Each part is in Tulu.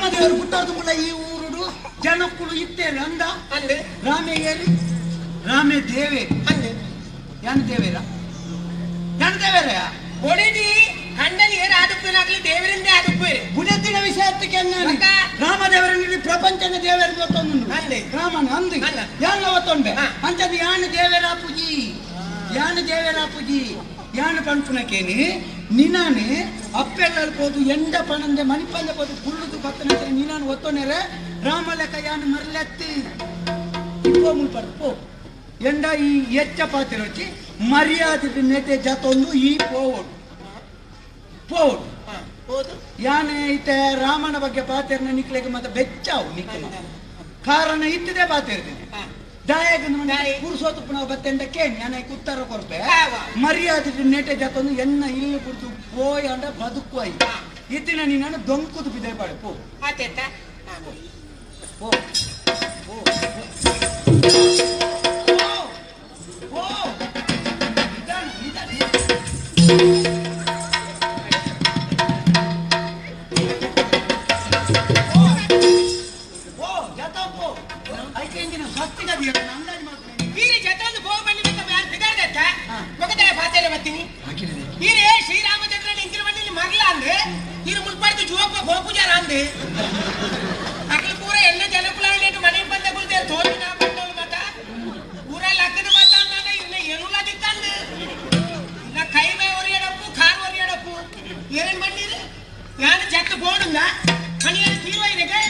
ರಾಮದೇವರು ಪುಟ್ಟೋದು ಈ ಊರುಡು ಜನಕ್ಕುಲು ಇತ್ತೇರು ಅಂದ ಅಂದೆ ರಾಮೇಯರಿ ರಾಮೇ ದೇವೇ ಅಂದೆ ಯಾನ್ ದೇವೇರ ಯಾನ್ ದೇವೇರ ಒಡೆದಿ ಕಣ್ಣಲ್ಲಿ ಏರು ಆದುಪ್ಪೇನಾಗ್ಲಿ ದೇವರಿಂದ ಆದುಪ್ಪೇರು ಬುಡತಿನ ವಿಷಯಕ್ಕೆ ಬೊಕ್ಕ? ರಾಮದೇವರನ್ನು ಪ್ರಪಂಚನ ದೇವರು ಗೊತ್ತೊಂದು ಅಂದೆ. ರಾಮನ ಅಂದು ಅಲ್ಲ. ಯಾನ್ ಒತ್ತೊಂಡೆ ಹಾ. ಅಂಚದ ಯಾನ್ ದೇವರ ಪೂಜಿ ಯಾನ್ ದೇವರ ಪೂಜಿ ಯಾನ್ ಪನ್ಪುನಕೇನಿ ನಿನಾನೆ ಅಪ್ಪೆಲ್ಲ ಪೋದು ಎಂಡ ಪಣಂದೆ ಮಣಿಪಂದೆ ಪೋದು ಕುಳ್ಳುದು ಬತ್ತನ ನಿನಾನ್ ಒತ್ತೊನೆರೆ ರಾಮ ಲೆಕ್ಕ ಯಾನ್ ಮರ್ಲೆತ್ತಿ ಇಪ್ಪೋ ಮುಲ್ಪಡ್ದು ಪೋ ಎಂಡ ಈ ಎಚ್ಚ ಪಾತಿರೊಚ್ಚಿ ಮರ್ಯಾದೆ ನೆಟೆ ಜತೊಂದು ಈ ಪೋವೊಡು ಪೋವೊಡು ಹೋದು ಯಾನೆ ಇತ್ತೆ ರಾಮನ ಬಗ್ಗೆ ಪಾತೆರ್ನ ನಿಕ್ಲೆಗ್ ಮತ್ತೆ ಬೆಚ್ಚಾವು ನಿಕ್ಕನ ಕಾರಣ ಇತ್ತಿದೆ ಪಾತೆರ್ದಿದೆ ದಾಯಗ ದಾಯೆ. ಪುರುಷೋತ್ತಮ ನಾವು ಬತ್ತೆಂಡ ಕೇಣಿ ಯಾನೆ ಉತ್ತರ ಕೊರ್ಪೆ ಆವ. ಮರ್ಯಾದೆ ನೆಟೆ ಜತೊಂದು ಎನ್ನ ಇಲ್ಲಿ ಕುಡ್ದು ಪೋಯ್ ಅಂಡ ಬದುಕುವೈ ಇತ್ತಿನ ನೀನು ದೊಂಕುದು ಬಿದೆ ಪಾಡು ಪೋ ಆತೇತ ಪೋ ಪೋ ಪೋ ಪೋ ನಿಧಾನ ನಿಧಾನ ಓ ಜತ ಪೋ ಐಕೆ ಇಂದಿನ ಸ್ವಸ್ತಿಗ ಅಂದಾಜು ಮಾಡ್ತೀನಿ ವೀರಿ ಜತೊಂದು ಪೋ ಬನ್ನಿ ಬೇಕ ಯಾರು ಬಿಗಾರ್ದತ್ತ ಹಾ. ಮೊಗದ ಪಾತೆರೆ ಬತ್ತೀನಿ ಈರೇ ಶ್ರೀರಾಮಚಂದ್ರನ ಇಂಚಿನ ಬನ್ನಿ ಮರ್ಲ ಅಂದೆ ಈರು ಮುಲ್ಪಾಡ್ದು ಜೋಪ ಗೋಪುಜಾರ ಅಂದೆ ಅಕ್ಲು ಪೂರ ಎಲ್ಲ ಜನಕುಲ ಮನೆ ಬಂದ ಕುಲ್ದೆ ತೋರಿನ ಬಂದವಳು ಮತ ಪೂರ ಲಕ್ಕದ ಮತ ಅಂದಾನ ಇನ್ನ ಎರುಲ ದಿತ್ತಂದು ಇನ್ನ ಕೈ ಮೇ ಒರಿಯಡಪ್ಪು ಕಾರ್ ಒರಿಯಡಪ್ಪು ಏನೇನ್ ಬಂದಿರಿ ಯಾನು ಜತ್ತ ಬೋಡುಂದ ಮಣಿಯಲ್ಲಿ ತೀರ್ವ ಇದಕ್ಕೆ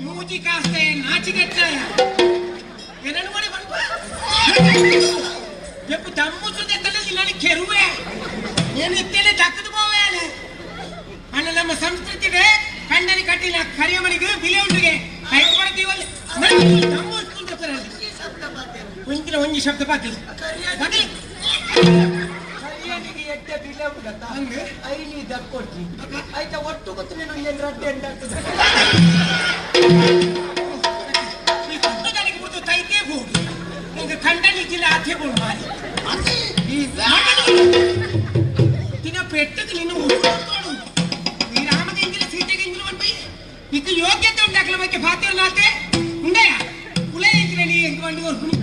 ಮೂಜಿ ಕಾಸ್ತೆ ನಾಚಿಗೆಟ್ಟಾಯ ಏನನ್ನು ಮಾಡಿ ಬಂದ್ಪ ಎಪ್ಪು ದಮ್ಮು ಸುದ್ದೆ ನಾನು ಕೆರುವೆ ಏನು ಇತ್ತೇನೆ ದಕ್ಕದ ಪೋವೆ ಅಣ್ಣ ನಮ್ಮ ಸಂಸ್ಕೃತಿಗೆ ಕಣ್ಣಲ್ಲಿ ಕಟ್ಟಿನ ಕರಿಯಮನಿಗೆ ಬಿಲೆ ಉಂಟಿಗೆ ಕೈ ಕೊಡ್ತೀವಲ್ಲ ದಮ್ಮು ಒಂದಿನ ಒಂಜಿ ಶಬ್ದ ಪಾತಿಲ್ಲ ಬದಲಿ ಕರಿಯನಿಗೆ ಎಟ್ಟೆ ಬಿಲೆ ಉಂಡತ್ತ ಐಲಿ ದಕ್ಕೊಟ್ಟಿ ಆಯ್ತಾ ಒಟ್ಟು ಗೊತ್ತು ನೀನು ಏನ್ ರಡ್ಡೆ ಎಂದಾಗ್ತದೆ ಈ ಕುಟ್ಟುದನಿಗೆ ಬಿಡ್ದು ತೈತೇ ಬೋಡು ನಿಂಗೆ ಕಂಡನಿ ಜಿಲ್ಲೆ ಆಥೆ ಬೋಡು ಮಾರಿ ತಿನ್ನ ಪೆಟ್ಟಕ್ಕೆ ನಿನ್ನ ಉರುಳು ಈ ರಾಮಗಿಂಜಿಲ ಸೀತೆಗಿಂಜಿಲ ಬಂದ್ಬೈ ಇಕ್ಕ ಯೋಗ್ಯತೆ ಉಂಡಾಕಲ ಬಗ್ಗೆ ಫಾತಿರ್ ನಾತೆ ಉಂಡಯ ಉಲೇ ಇಂಜಿನ ನೀ ಎಂಕ್ ಬಂದು ಕೊರ್ಪುನಿ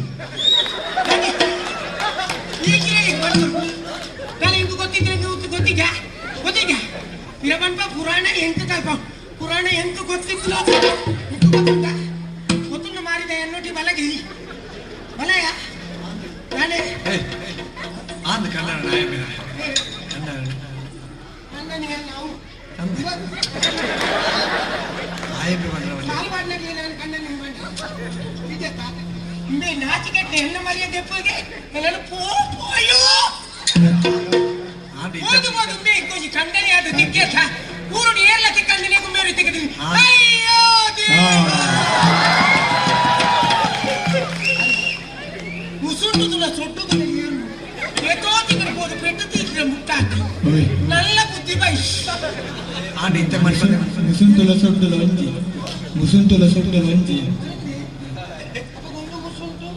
ಈಗಿನ ಎಂಕ್ ಬಂದು ಕೊರ್ಪುನಿ ನಾನು ಇಂಕು ಗೊತ್ತಿದ್ರೆ ನೀವು ಗೊತ್ತಿದ್ಯಾ ಗೊತ್ತಿದ್ಯಾ ಇರಬನ್ಪ ಪುರಾಣ ಎಂಕ್ ಕಲ್ಪ ಪುರಾಣ ಎಂಕ್ ಗೊತ್ತಿತ್ತು ಇಂಕು ಗೊತ್ತುಂಟ ಗೊತ್ತುಂಡು ಮಾರಿದ ಎನ್ನೋಟಿ ಬಲಗಿ ಬಲಯ ನಾನೇ ಆಂದ್ ಕನ್ನಡ ನಾಯಕ ಕನ್ನಡ ನನ್ನನಿಗೆ ನಾವು ನಾಯಕ ಬಂದ್ರೆ ಕಾಲ್ವಾಡ್ನಾಗ ನಾನು ಕಣ್ಣಲ್ಲಿ ಬಂಡ ಇದೆ ತಾತ ಇಂಬೆ ನಾಚಿಕೆಟ್ಟ ಹೆಣ್ಣು ಮರ್ಯಾದೆ ಎಪ್ಪಗೆ ನಾನು ಪೋ ಪೋ ಅಯ್ಯೋ ಆಂಡ್ ಹೋದು ಹೋದು ಇಂಬೆ ಇಂಕೊಂಜಿ ಕಂಡನಿ ಅದು ತಿಕ್ಕೇತ ಊರುಡು ಏರ್ಲ ತಿಕ್ಕಂದಿನಿ ಕುಂಬೇರು ತಿಕ್ಕದಿನಿ ಹಾ. ಅಯ್ಯೋ ದೇವ ಮುಸುಂಟು ತುಲ ಸೊಟ್ಟು ತುಲ ಏನು ಏತೋ ತಿಕ್ಕಡ ಹೋದು ಪೆಟ್ಟು ತೀರ್ರೆ ಮುಟ್ಟಾಕಿ ನಲ್ಲ ಬುದ್ಧಿ ಬೈ ಆಂಡ್ ಇತ್ತೆ ಮನುಷ್ಯ ಮುಸುಂಟುಲ ಸೊಡ್ಡುಲ ಒಂಜಿ ಮುಸುಂಟುಲ ಸೊಡ್ಡುಲ ಒಂಜಿ ಅಪ್ಪಗೊಂದು ಮುಸುಂಟು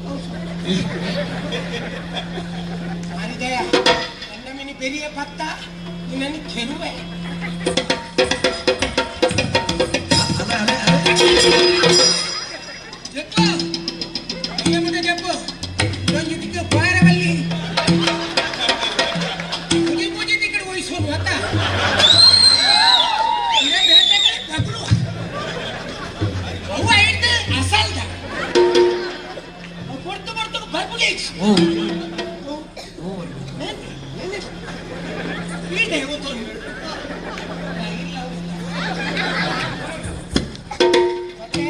ಮಾರಿದಯ ನನ್ನ ಮಿನಿ ಪೆರಿಯ ಪತ್ತ ನಿನ್ನನ್ನು ಕೆರುವೆ ಅಲ್ಲ ಅಲ್ಲ ಅಲ್ಲ ಜಪ್ಪು ನಿಯಮದ ಜಪ್ಪು ಒಂದು ದಿಕ್ಕ ಪಾರವಲ್ಲಿ ಪೂಜೆ ಪೂಜೆ ದಿಕ್ಕಡೆ ವಹಿಸೋನು ಅತ್ತ ಇದೇ ಬೇಟೆಗಳ ಬದಲು ಅವ್ವ ಹಿಡ್ದು ಅಸಲ್ದ ಅವ್ ಕೊಡ್ತು ಕೊಡ್ತು ಬರ್ಬುಲಿ ಓ ಈಡೆ ಓದೋನು ಇಲ್ಲ ಮತ್ತೆ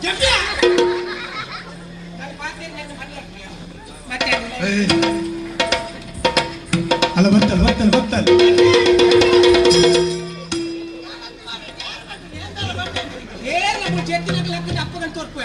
ಜಪ್ಪ ನಾನು ಪಾತೆ ನನ್ನ ಮತ್ತೆ ಅಲ್ಲ ಬರ್ತಲ್ಲ ಬರ್ತಲ್ಲ ಬರ್ತಲ್ಲ ಏ ನಮ್ಮ ಜೆತ್ತಿನ ಲಕ್ಕದ ಅಪ್ಪಗಂತ ತೋರ್ಪು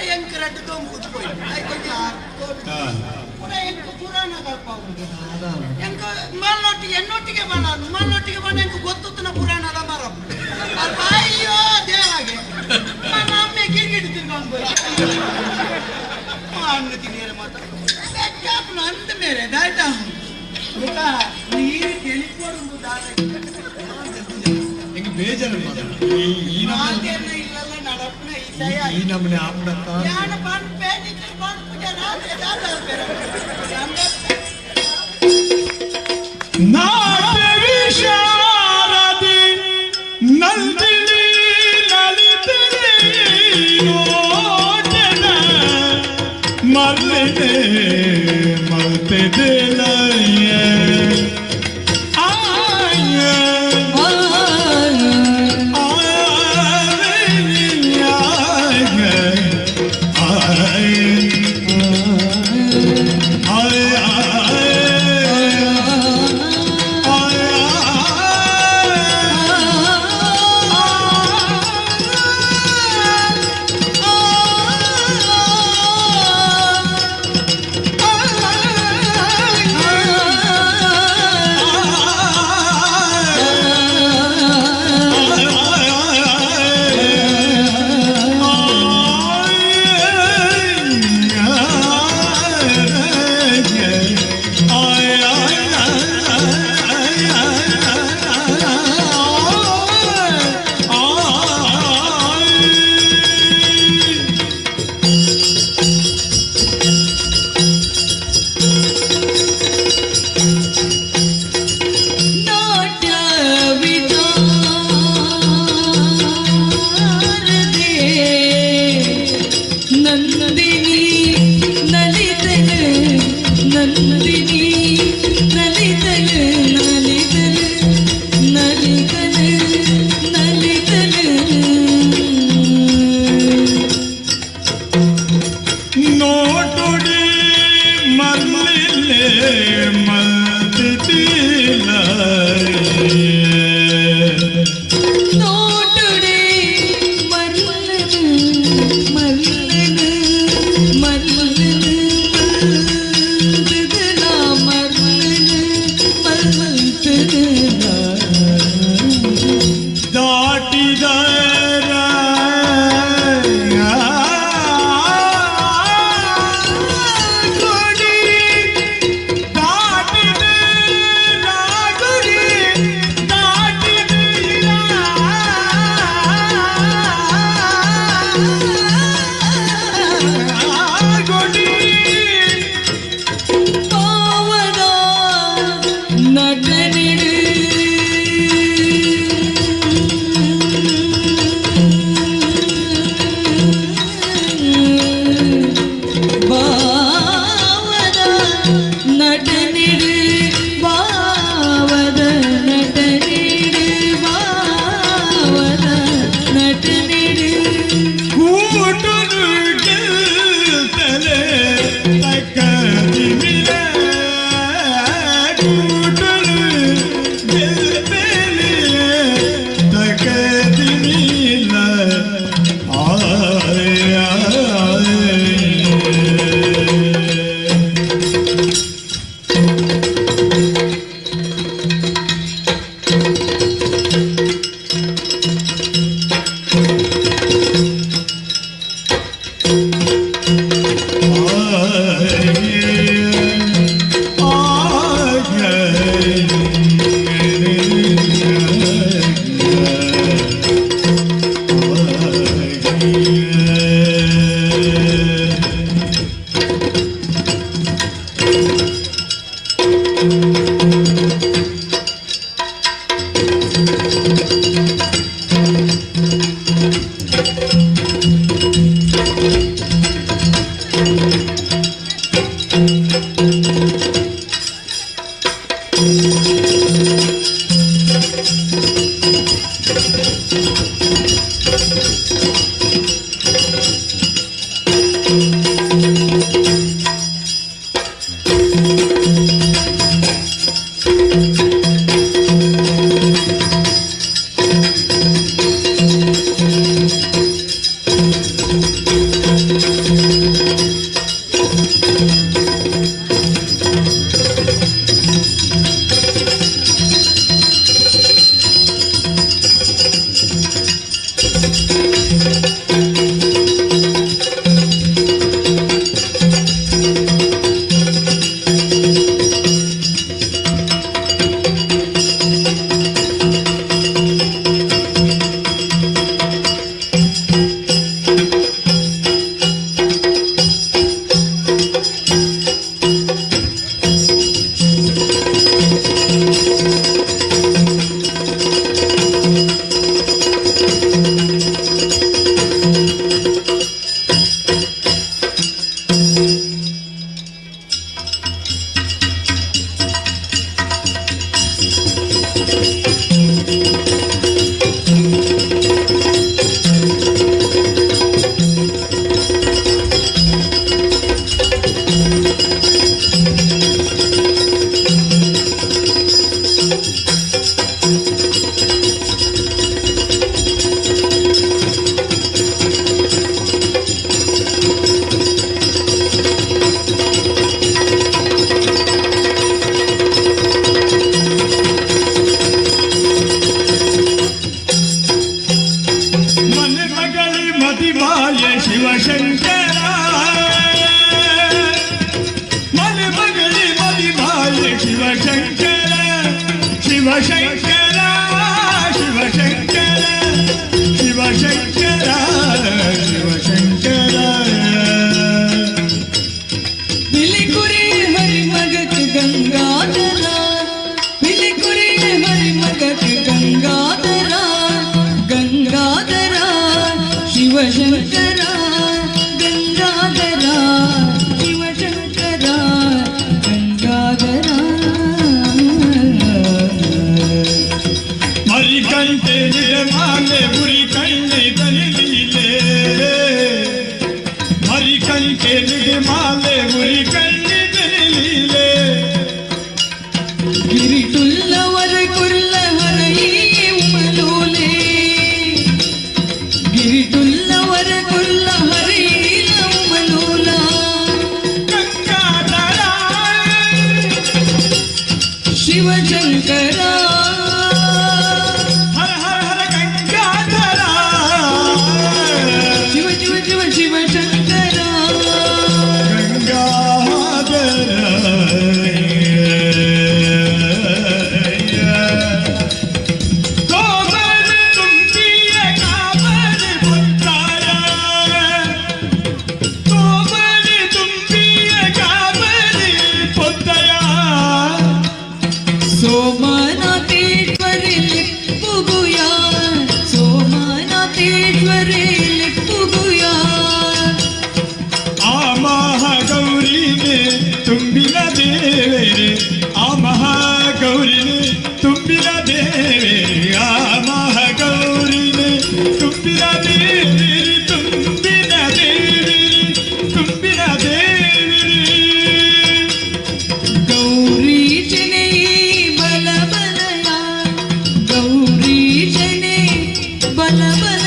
ಎಂಕ್ ರಡ್ಡ್ ದೊಂಕುದು ಪೋಯಿ ಐಕೊಂಜಿ ಪುರ ಎಂಕ್ ಪುರಾಣ ಕಲ್ಪಾವುಂಡು ಎಂಕ್ ಮಲ್ಲೊಟ್ಟಿಗೆ ಎನ್ನೊಟ್ಟಿಗೆ ಬಣ್ಣ ಮಲ್ಲೊಟ್ಟಿಗೆ ಬಣ್ಣ ಎಂಕ್ ಗೊತ್ತುತ್ತನ ಪುರಾಣದ ಮರ ಅಲ್ಪ ಅಯ್ಯೋ ದೇವಾಗೆ ನನ್ನ ಅಮ್ಮೆ ಗಿರ್ಗಿಟ್ ತಿನ್ಕೊಂಡು ಪೋಯಿ ಅಣ್ಣ ತಿನ್ನಿರ ಮಾತ ಅಂದ ಮೇರೆ ದಾಯ್ತ ಗೊತ್ತಾ ನೀರು ತೆಲಿಪೋಡು ದಾದ ಎಂಕ್ ಬೇಜಾರು ಮಾತ್ರ. ಈ ನಮ್ಮನೆ ಮಾತೇನ ಇಲ್ಲಲ್ಲ ನಡಪ್ನ ಇಸಯ ಈ ನಮ್ಮನೆ ಆಪುಡತ್ತ ಯಾನ ಪನ್ಪೆ ನಿಕ್ಕಲ್ ಪನ್ಪುಜ ರಾತ್ರಿ ದಾದ ಅಲ್ಪೆರ ನಾಟ್ಯ ವಿಶಾರದೆ ನಂದಿನಿ ಲಲಿತನೆ ನೋಟನ ಮರ್ಲಿನೆ ಮಲ್ತೆದೆಲಯ್ಯ ಆಯ ನಾಟ್ಯ ವಿಚಾರದೆ ನಂದಿನಿ ನಲಿತನು ನಂದಿನಿ ನಲಿತನು ನಲಿತನು ನಲಿತನು ನಲಿತನು ನೋಟುಡಿ ಮರ್ಲಿಲೆ ಮಲ್ತಿಲ್ಲ ನೋಟುಡೆ ಮರ್ಲನು ಮರ್ಲನು ಶಿವಶಂಕರ ಮನೆ ಮಗಳಿ ಮದಿಮಾಯೆ ಶಿವಶಂಕರ ಶಿವಶಂಕರ ಶಿವಶಂಕರ ಶಿವಶಂಕರ ಶಿವಶಂಕರ. ಬಿಳಿಕುರಿ ಹರಿಮಗಕ್ ಗಂಗಾಧರ, ಬಿಳಿಕುರಿ ಹರಿಮಗಕ್ ಗಂಗಾಧರ, ಗಂಗಾಧರ ಶಿವಶಂಕರ, ಗಂಗಾಧರ ಶಿವಶಂಕರ ಗಂಗಾಧರ. ಮರಿಕಂಠೆ ನಿರಮಾಲೆ ಉರಿ ಕಣ್ಣೆ ತನಿಲೀಲೆ, ಮರಿಕಂಠೆ ನಿರಮಾಲೆ ಉರಿ ಕಣ್ಣೆ ತನಿಲೀಲೆ. ಗಿರಿಟುಲ್ಲವರ ಕುಲ್ಲ ಹರಯಿ ಉಮಲೋಲೆ, ಗಿರಿಟುಲ್ಲವರ ಕುಲ್ಲ ಹರಯಿ ಉಮಲೋಲ. ಗಂಗಾಧರ ಶಿವಶಂಕರ ಹರ ಹರ ಹರ ಗಂಗಾಧರ ಶಿವ ಶಿವ ಶಿವ ಶಿವಶಂಕರ ಗಂಗಾಧರ. ಕೋಮಲ ತುಂಬಿಯ ಕಾಮನ ಪುತ್ತಾರ, ಕೋಮಲ ತುಂಬಿಯ ಕಾಮನ ಪುತ್ತಯ. ಸೋಮನಾಥೇಶ್ವರಿ ಲಿಪ್ಪುಗುಯ, ಸೋಮನಾಥೇಶ್ವರಿ ಲಿಪ್ಪುಗುಯ. ಆ ಮಹಾಗೌರಿನೇ ತುಂಬಿನ ದೇವರೇ, ಆ ಮಹಾಗೌರಿನೇ ತುಂಬಿನ ದೇವರೇ, ಆ ಮಹಾಗೌರಿನೇ ತುಂಬಿನ ದೇವರೇ, ತುಂಬಿನ ದೇವರೇ, ತುಂಬಿನ ದೇವರೇ. ಗೌರಿ ಜನೇ ಬಲ ಬಲಯ, ಗೌರಿ ಜನೇ ಬಲ ಬಲ.